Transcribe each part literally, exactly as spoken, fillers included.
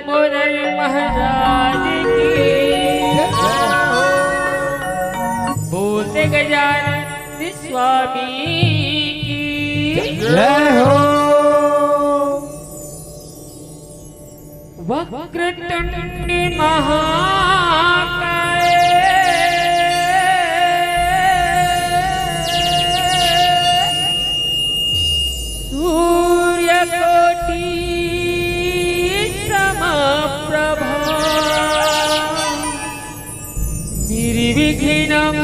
लंबोदर महाराज की। बोलते गजानन स्वामी की। जय हो। वक्रतुंड महाकाय सूर्यकोटि समप्रभा। निर्विघ्नं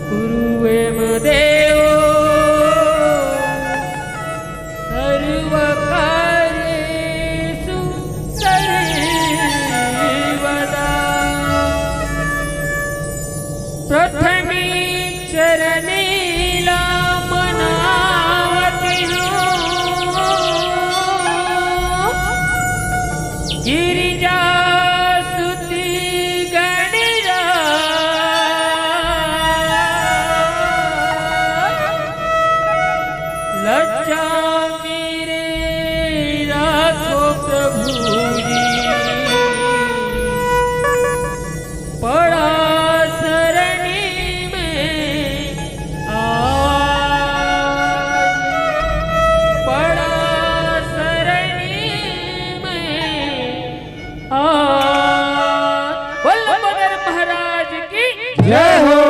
कुरु मे देव सर्वकार्येषु सर्वदा। प्रथमे चरणे ला मनावति हूँ गिरिजा सुत गणराज। लज्जा मेरे राखो प्रभु जी, पड़ा सरनी में आज, पड़ा सरनी में आज। बोल लंबोदर महाराज की जय हो।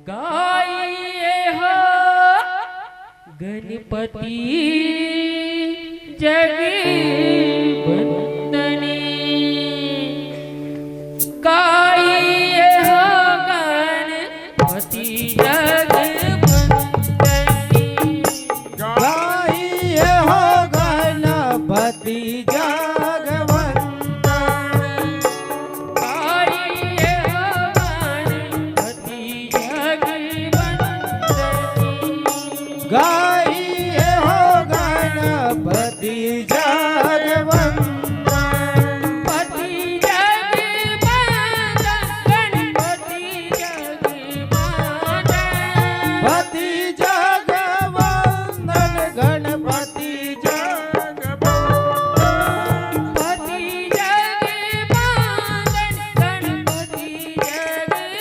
गाइए हो गणपति जग वंदनी, गाइए हो गणपति जग वंदनी। गाइए हो गणपति जग वंदनी। गाइए हो गणपति जग वंदनी। गाइए हो गणपति जग वंदनी। पति जग वंदन गणपति जग वंदन। पति जग वंदन गणपति जग वंदन। पति जग वंदन गणपति जग वंदन।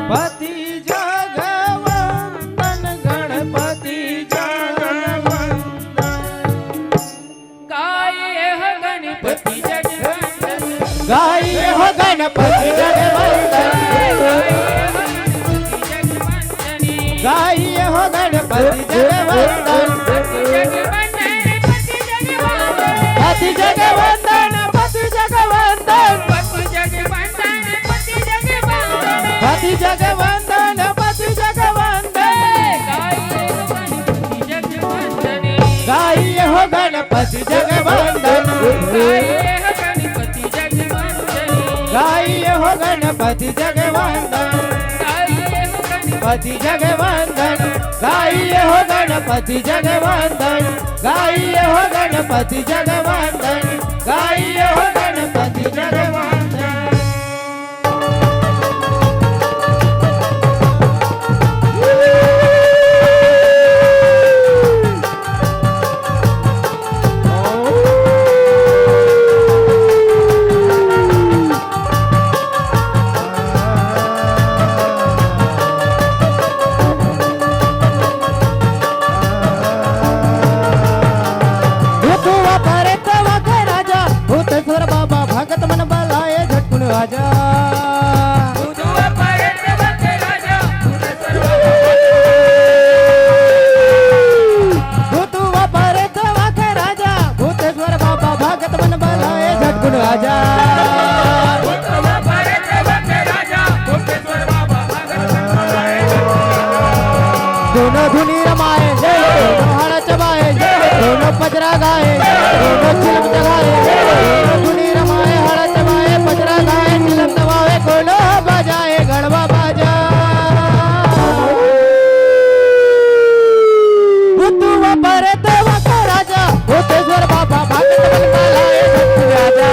पति जग वंदन गणपति जग वंदन। गाइए हो गणपति जग वंदन। गाइए हो गणपति जग वंदन। गाइए हो गणपति जग वंदन। पति जग वंदन, पति जग वंदन। पति जग वंदन, पति जग वंदन। गाइए हो गणपति जग वंदन। गाइए हो गणपति जग वंदन। पति जग वंदन। गाइए हो गणपति जग वंदन। गाइए हो गणपति जग वंदन। गाइए हो गणपति जग वंदन। भूतवा परेतवा के राजा, भूतेश्वर बाबा भगत मन बलाए झटकुन आजा। भूतवा परेतवा के राजा, भूतेश्वर बाबा भगत मन बलाए झटकुन आजा। दोनों धुनी रमाए, दोनों हाड़ा चबाए, दोनों पचरा गाए, दोनों चिलम चघाए, दोनों धुनी रमाए, हाड़ा चबाए, पचरा गाए, चिलम दबावे, कोनो बजाए गड़वा बाजा। भूतवा परेतवा के राजा, भूतेश्वर बाबा भगत मन बलाए झटकुन आजा।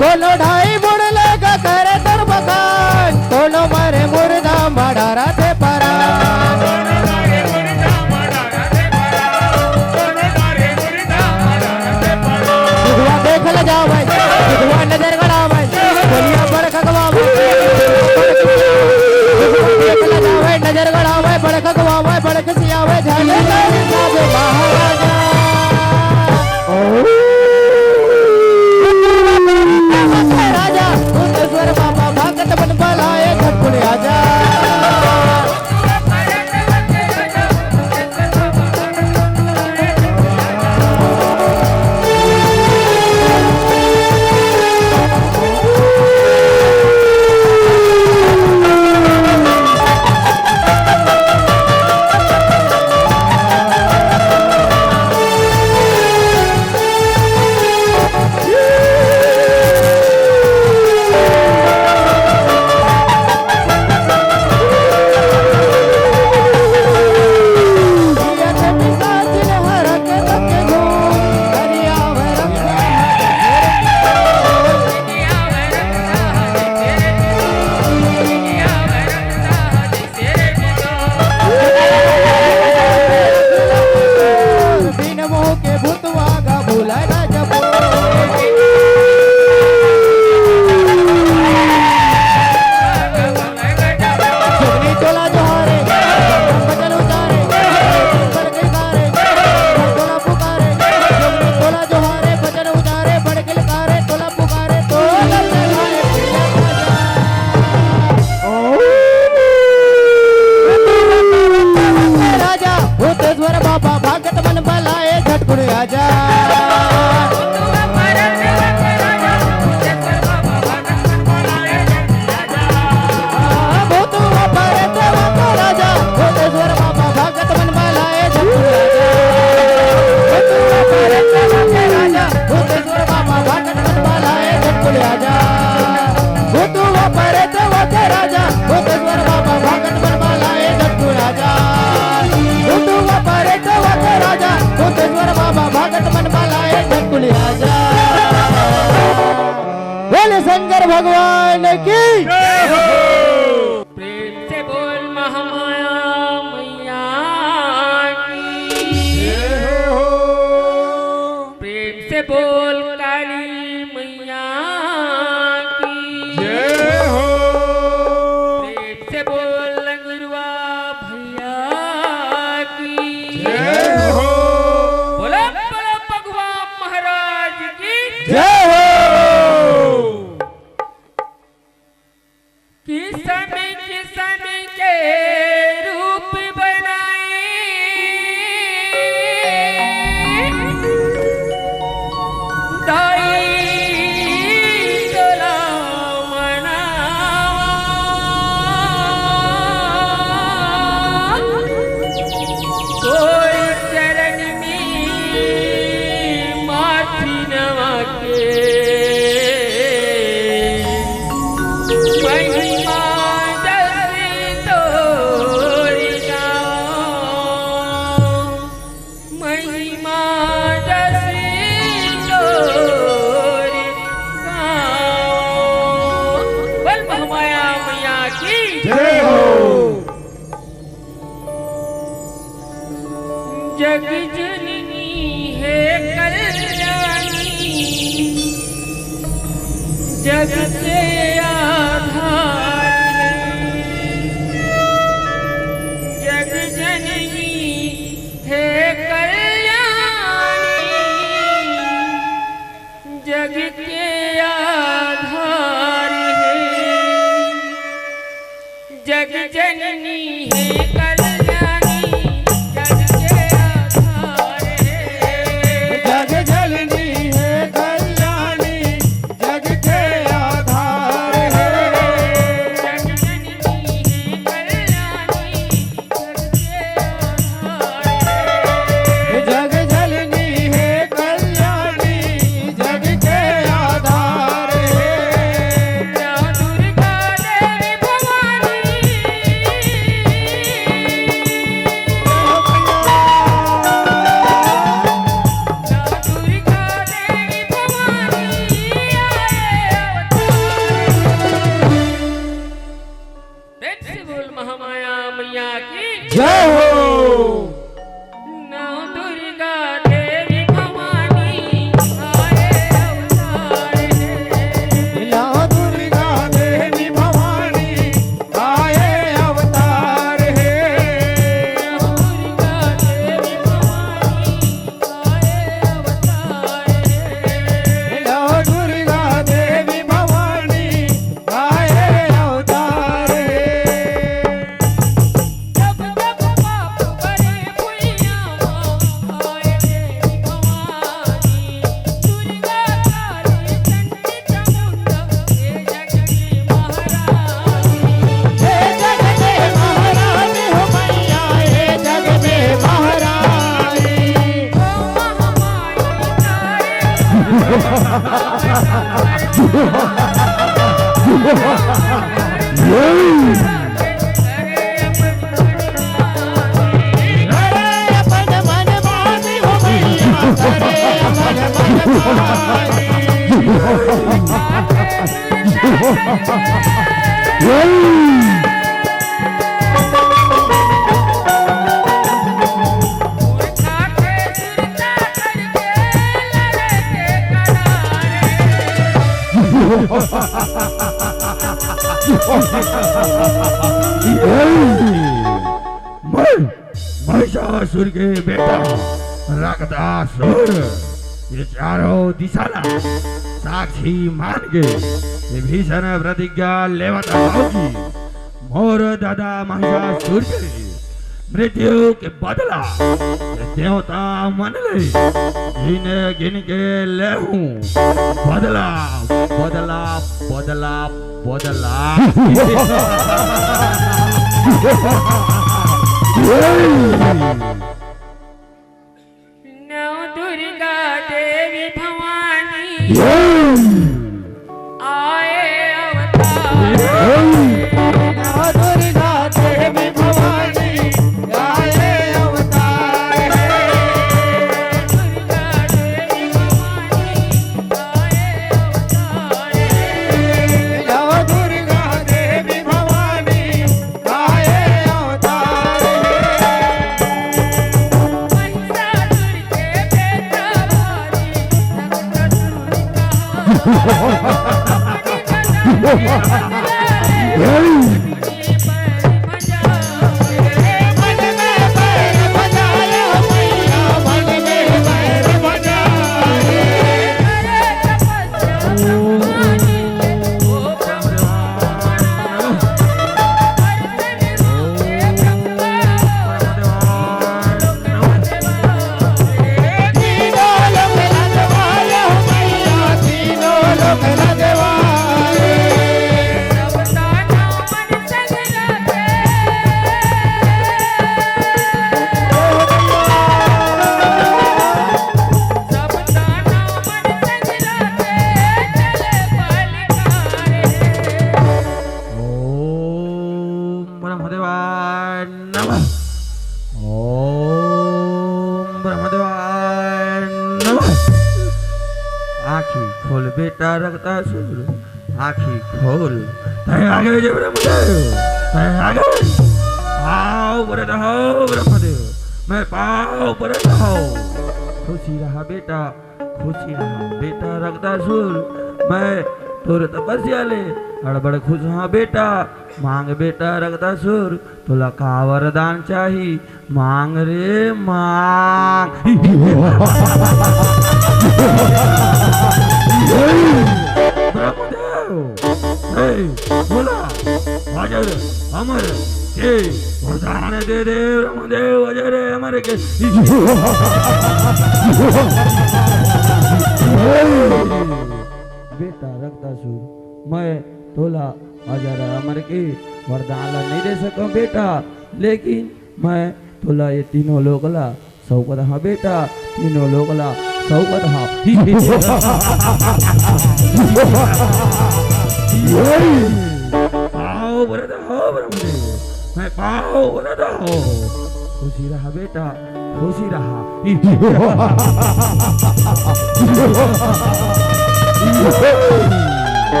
कोनो ढाई मुड़ लगा करे तोर बखान, कोनो मरे मुर्दा मड़ा रथे परान। दुखवा देख ल जावे, दुखवा नजर गड़ावे, बोलिया बड़ खगवावे। दुखवा देख ल जावे, नजर गड़ावे, बड़ खगवावे, बड़ खसियावे, झाले लावे महाराजा। राजा भूतेश्वर बाबा भागत मन बलाए, झटकुन आजा। बिन मोह के भूतवा गा भूला राजा। जोगनी तोला जोहारे, भजन उतारे, बड़ के गारे, तोला पुकारे, जोगनी तोला जोहारे, भजन उतारे, बड़ के गारे, तोला पुकारे, तोला चढ़ाए। राजा भूतेश्वर बाबा भागत मन बलाए, झटकुन आजा। भूतवा परे देवा के राजा, भूतेश्वर बाबा भागत मन बलाए, झटकुन आजा। भूतवा परे देवा के राजा, भूतेश्वर बाबा भागत मन बलाए, झटकुन आजा। भूतवा परे देवा के राजा, भूतेश्वर बाबा भागत मन बलाए, झटकुन आजा। भूतवा परे देवा के राजा, भूतेश्वर बाबा भागत मन बलाए, झटकुन आजा। बोले शंकर भगवान की। प्रेम से बोल महामाया मैया की। जय हो। प्रेम से बोल काली मैया की। जय हो। प्रेम से बोल लंगुरवा भैया की। जय हो। बोलो, बोलो भगवान महाराज की। जय हो। किसम किसम के रूप बनाए, दाई तोला मनावा। तोर चरण में माथी नवा के महिमा जस तोरी गाओ, महिमा जस तोरी गाओ। बोल महामाया मैया की जय हो। जग जननी हे कल्याणी, जग के आधार हे। जग जननी हे कल्याणी, जग के आधार हे। जग जननी हे कल्याणी, जग के आधार हे। जग जननी हे कल्याणी, जग के आधार हे। मैं महिषासुर के बेटा रक्तासुर, ये चारों दिशा ला साक्षी मान के ये भीषण प्रतिज्ञा लेवत हौं कि मोर दादा महिषासुर के मृत्यु के बदला ये देवता मन ले गिन गिन के लेहूं। बदला, बदला, बदला, बदला। नव दुर्गा देवी भवानी आए अवतार। नव दुर्गा देवी भवानी आए अवतार। दुर्गा देवी भवानी आए अवतार। नव दुर्गा देवी भवानी आए अवतार। महिषासुर के बेटा भारी, रक्तासुर का ओम ब्रह्मदेवाय नमः। ओम ब्रह्मदेवाय नमः। आँखी खोल बेटा रक्तासुर, आँखी खोल। तैं आ गे जे ब्रह्मदेव, तैं आ गे। पाँव परत हौं ब्रह्मदेव, मैं पाँव परत हौं। खुशी रहा बेटा, खुशी रहा बेटा रक्तासुर, मैं तोर तपस्या ले अड़बड़ खुश हौं बेटा। मांग बेटा रक्तासुर, तोला का वरदान चाही, मांग रे मांग। ब्रह्मदेव, हे, बोला, अजर अमर के वरदान दे दे ब्रह्मदेव, अजर अमर के। बेटा रक्तासुर, मैं तोला अजर अमर के वरदान ला नहीं दे सकौं बेटा, लेकिन मैं तोला ये तीनों लोक ला सौंपत हौं बेटा, तीनों लोक ला सौंपत हौं। पाँव परत हौं ब्रह्मदेव, मैं पाँव परत हौं। खुशी रहा बेटा, खुशी रहा।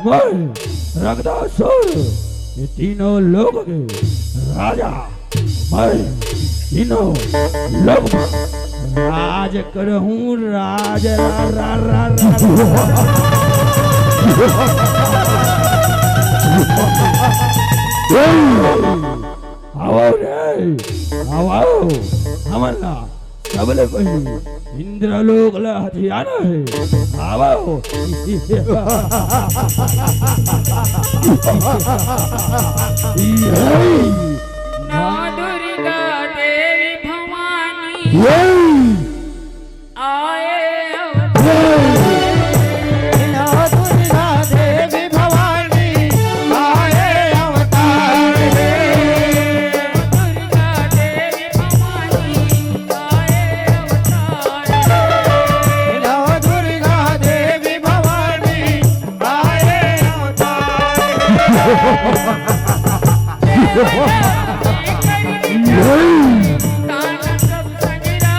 मैं रक्तासुर, ये तीनों लोक के राजा, मैं तीनों लोक में राज करहूँ, राज, रा, रा, रा, रा। आवव रे, आवव, हमन ला सबले पहिली इंद्रलोक ला हथियाना हे। आवव। नौ दुर्गा देवी भवानी आए अवतार। नौ दुर्गा देवी भवानी आए अवतार। दुर्गा देवी भवानी आए अवतार। नव दुर्गा देवी भवानी आए अवतार। तांडव सब संगरा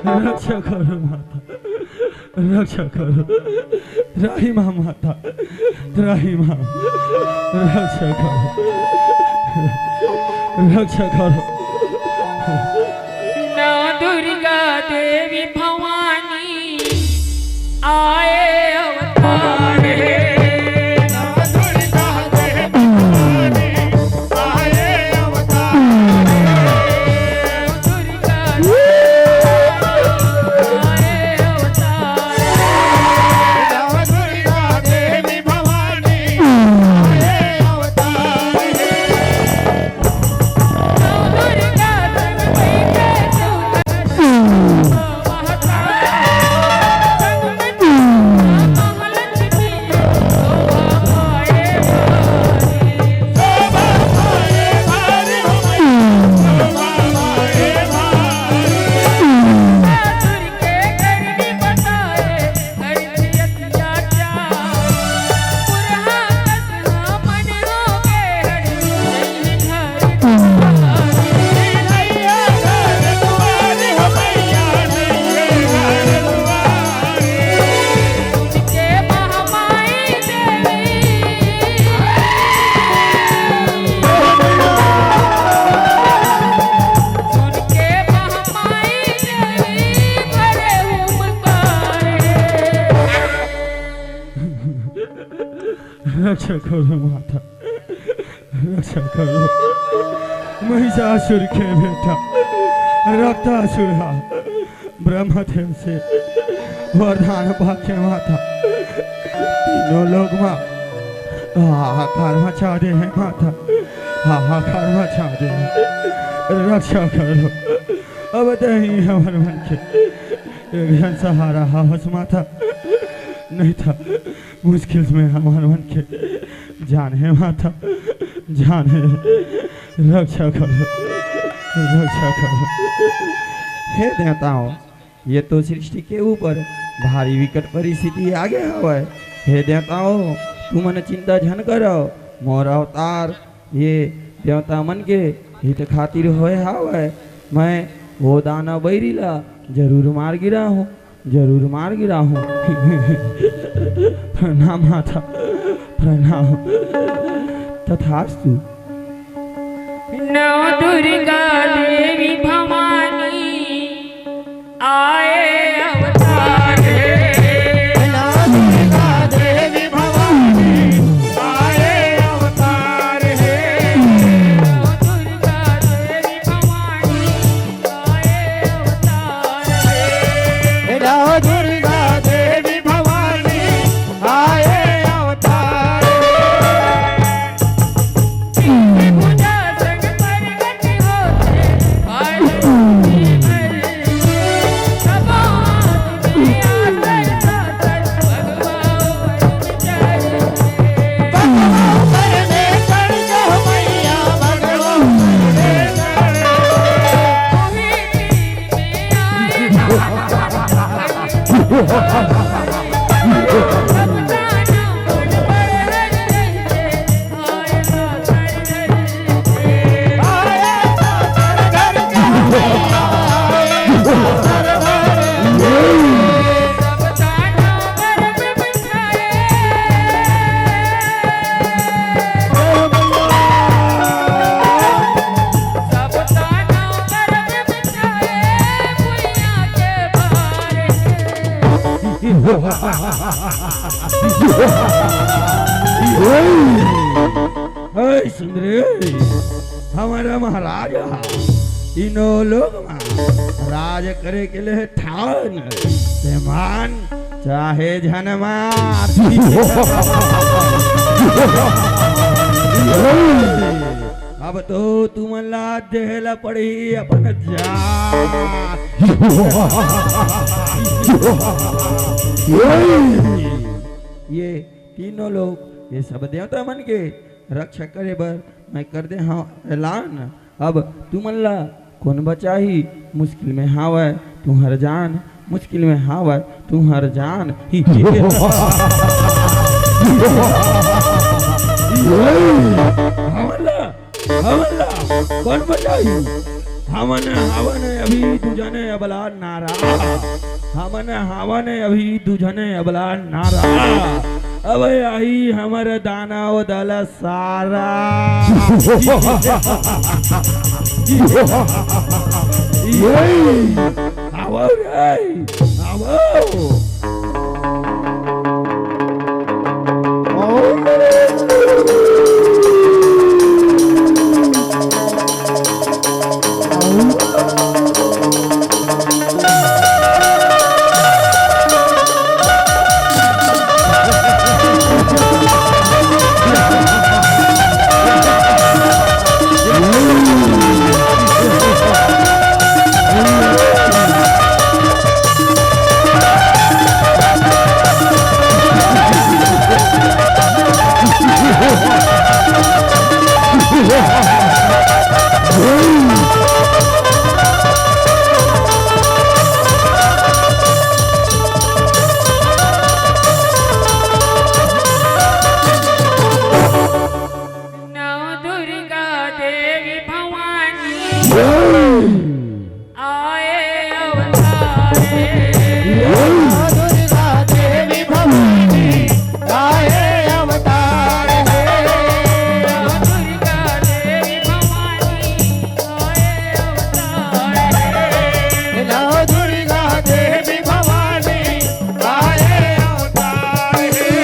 रक्षा करो माता, रक्षा करो। त्राहि मां माता, त्राहि मां, रक्षा करो, रक्षा करो। नौ दुर्गा देवी भवानी आए अवतार हे। नौ दुर्गा देवी भवानी आए अवतार हे। नौ दुर्गा देवी आए अवतार हे। नौ दुर्गा देवी भवानी आए अवतार हे। रक्षा करो माता, रक्षा करो। महिषासुर के बेटा रक्तासुर हा ब्रह्मदेव से वरदान पाके माता, तीनों लोक मा हाहाकार मचा दे हे माता, हाहाकार मचा दे हे। रक्षा करो, अब तहीं हमर मन के एक झन सहारा हा होस माता, नहीं त मुश्किल में हमर मन के जान हे माता, जान हे। रक्षा करो, रक्षा करो। हे देवताओं, ये तो सृष्टि के ऊपर भारी विकट परिस्थिति आ गे हवय। हे देवताओं, तुमन चिंता झन करो, मोर अवतार ये देवता मन के हित खातिर होय हावय। मैं वो दानव बैरी ला जरूर मार गिराहूं, जरूर मार गिराहूं। प्रणाम माता, प्रणाम। तथास्तु। नौ दुर्गा देवी भवानी आए अवतार हे। नौ दुर्गा देवी भवानी आए अवतार हे। नौ दुर्गा देवी भवानी आए अवतार हे। नौ दुर्गा देवी भवानी आए अवतार हे। हे सुंदरी, हमारा महाराज हा इनो लोग मा राज करे के लिए ठान ते मान चाहे झन मान। अब तो तुमन ला देहे ला पड़ही अपन जान। ये तीनों लोग, ये सब देवता मन के रक्षा करे बर मैं कर दे हंव ऐलान। अब तुमन ला कोन बचाही? मुश्किल में हावय तुंहर जान, मुश्किल में हावय तुंहर जान। हमन ला, हमन ला कोन बचाही? हमन हावन अभी दू झने अबला नारा, हमन हावन अभी दू झने अबला नारा। अब आही हमर दानव दल सारा। आवो रे, आवो। नव दुर्गा देवी भवानी आए अवतार हे। नव दुर्गा देवी भवानी आए अवतार हे। नव दुर्गा देवी भवानी आए अवतार हे। नव दुर्गा देवी भवानी आए अवतार हे।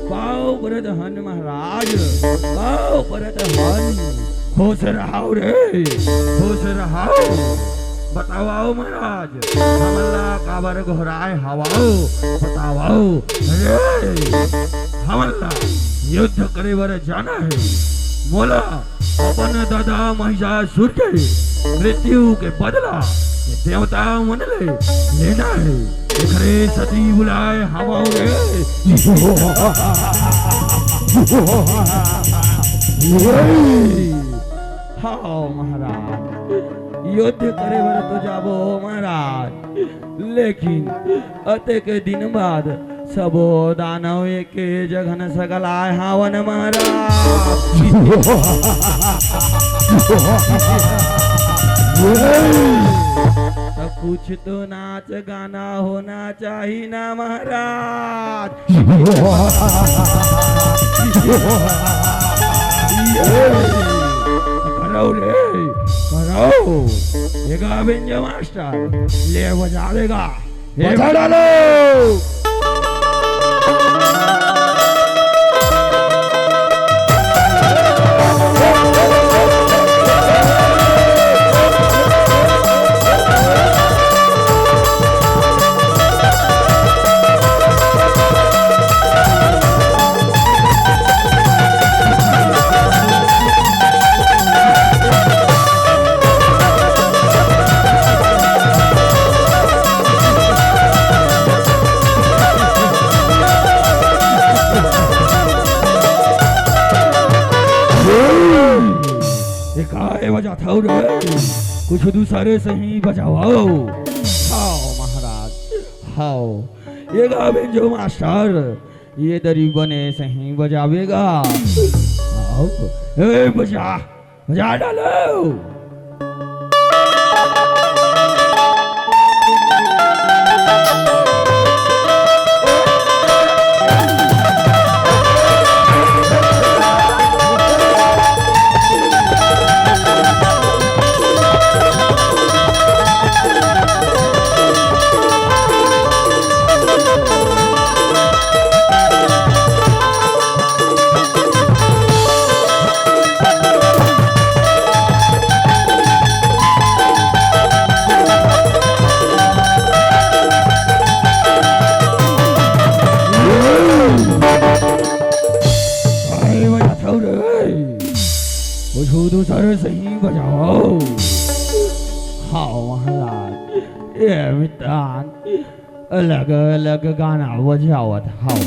पाँव परत हन महाराज, पाँव परत हन। खुश रहो रे, खुश रहो। बतावव महाराज, हमन ला काबर गोहराय हवव? बतावव रे। हमन ला युद्ध करे बर जाना हे। मोला अपन ददा महिषासुर के मृत्यु के बदला ये देवता मन ले लेना हे। एकरे सती बुलाय हवव रे। हव महाराज, युद्ध करे बर तो जाबो महाराज, लेकिन अतेक दिन बाद सबो दानव एके जघन सकलाय हावन महाराज। त कुछ तो नाच गाना होना चाही ना महाराज। करव रे, करव। एगा बेंजो मास्टर, ले बजा देगा। बजा डालो। ए, बजाथव रे, कुछ दूसरे से ही बजावव। हव महाराज, हव। ए गा बेंजो मास्टर, ए दरी बने से ही बजावे गा। हव। ए, बजा, बजा डालो। अरे बजाथव रे, कुछ दूसरे से ही बजावव। हव महाराज, ए मितान, अलग-अलग गाना बजावत हव।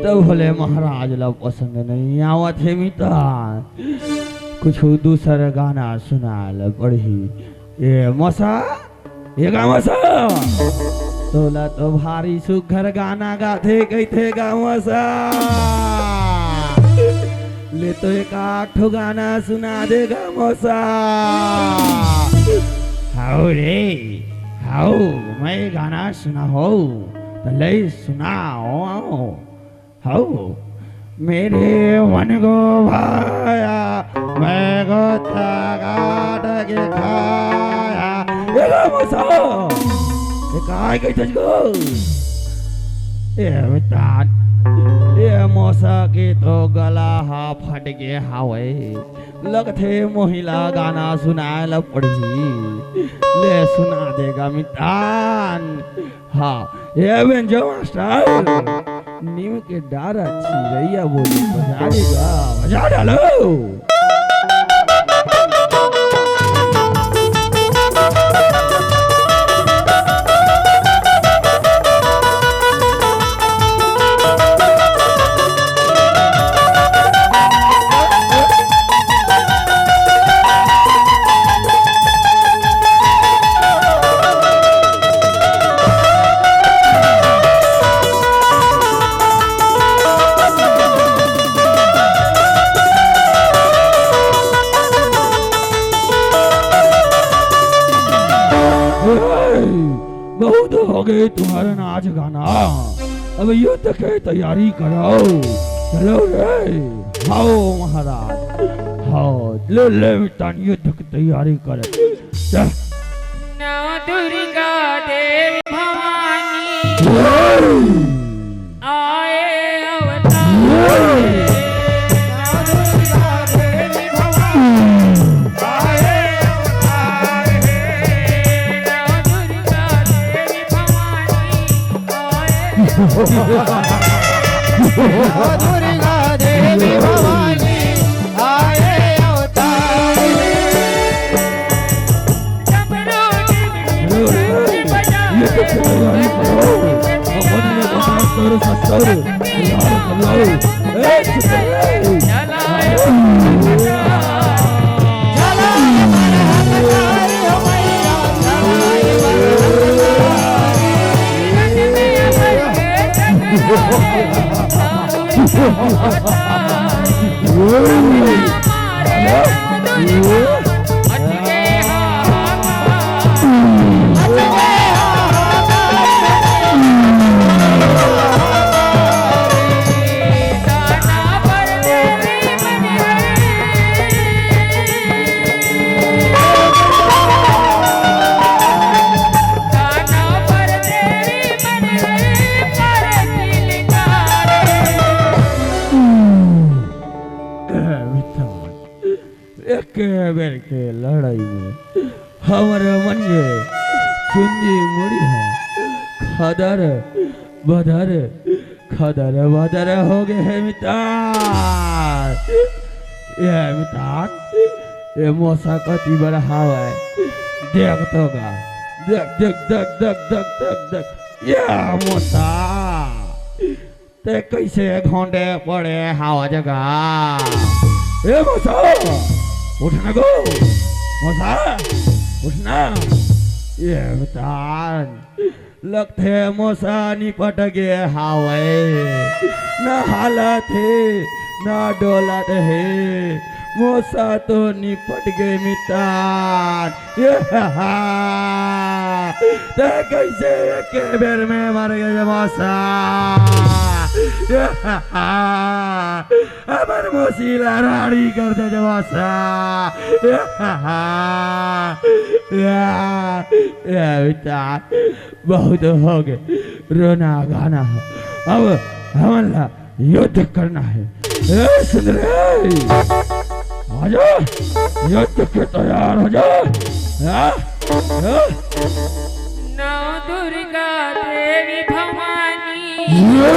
तभो ले महाराज ला पसंद नइ आवत हे मितान। कुछ दूसर गाना सुनाय ल पड़ही। ए मोसा, ए गा मोसा, तोला तो भारी सुघर गाना गाथे कहिथे गा मोसा। ले तो एक आध ठो गाना सुना दे गा मोसा। हव रे, हव, मैं गाना सुनाहूं, त ले सुनाओ। हव, मेरे मन को भाया, मैं गोता काट के खाया। ए गा मोसा, ए काय कहिथस गो? ए मितान, ए मोसा के तो गला हा फट गे हावय। लगथे मोहिला गाना सुनाय ल पड़ही। ले सुना दे गा मितान। हाँ, ए बेंजो मास्टर, नीम के डारा चिरैया बोली बजा दे गा, बजा डालो। बहुत हो गए तुम्हारा नाच गाना, अब युद्ध के तैयारी करो। चलो रे, हाव महाराज, हाव, ले, ले मितान, युद्ध की तैयारी करे। चल। नव दुर्गा देवी भवानी आए अवतार। नव दुर्गा देवी भवानी आए अवतार। नव दुर्गा देवी भवानी आए अवतार। दुर्गा देवी भवानी आए अवतार। ये तो चलो यार, ये करो। अपन ये बता, सर, सर, सर। ए, एक बेर के लड़ाई में हमर मन के चुंदी मुड़ी ह खदर बदर खदर बदर हो गे हे मितान। ए मितान, ए मोसा कति बर हावय, देख तो गा, देख, देख, देख, देख, देख, देख, देख, ए मोसा, ते कइसे घोंडे पड़े हावय जगा? ए मोसा, उठ ना गो, मोसा, उठ ना। ये बतान, लगथे मोसा निपट गे हावय। ना हालत हे, ना डोलत हे। मोसा तो निपट गे मितान। ये हा हा। ते कइसे एके बेर में मर गे मोसा? ये हा हा। हमर मोसी ला राड़ी कर दे जवासा। या, या, या बेटा, बहुत होगे रोना गाना हे। अब हमन ला युद्ध करना हे। ए सुंदरी, आजा, युद्ध के तैयार हो जा। या, या। नव दुर्गा देवी भवानी। ये।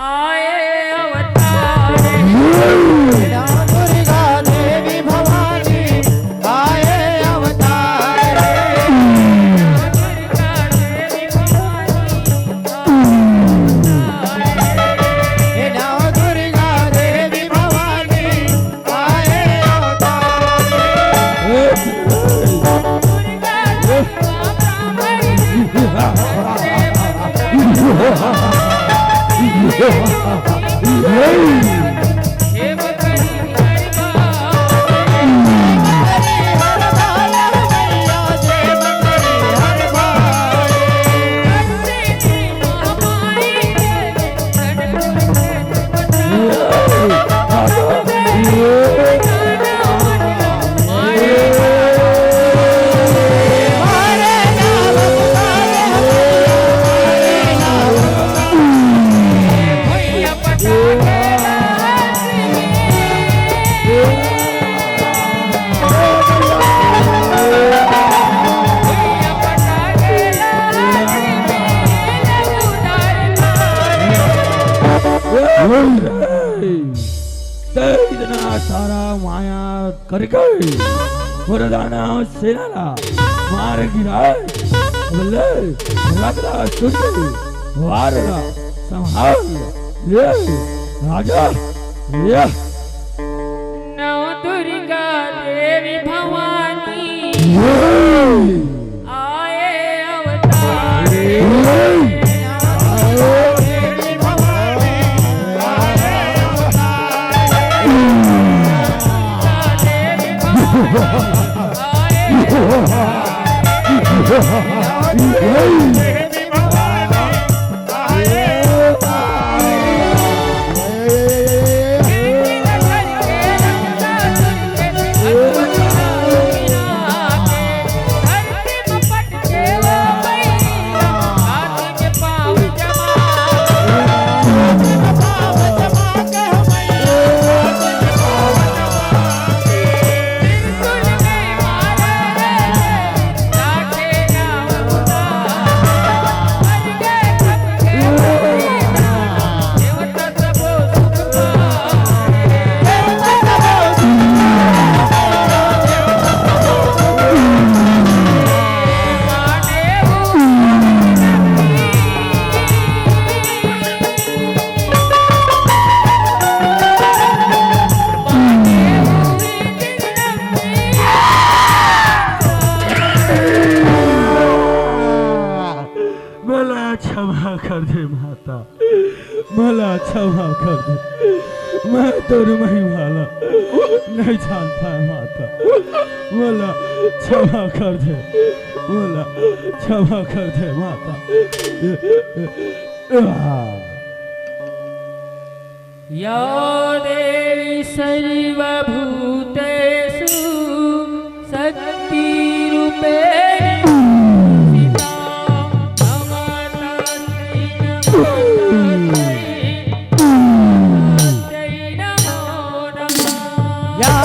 आए अवतार। नव दुर्गा देवी भवानी आए अवतार। नव दुर्गा देवी भवानी आए अवतार। हे नव दुर्गा देवी भवानी आए अवतार। तै इतना सारा माया करके मोर दानव सेना ला मार गिराए। बोले, रगड़ा सुन वार ला संभाल। ये राजा, ये नव दुर्गा देवी भवानी ये आए अवतार। मोला क्षमा कर दे माता, मोला क्षमा कर दे। मैं तोर महिमा ला नहीं जानता माता, मोला क्षमा कर दे, मोला क्षमा कर दे माता। या देवी सर्वभूतेषु शक्तिरूपेण संस्थिता नमस्तस्यै नमस्तस्यै नमो नमः। या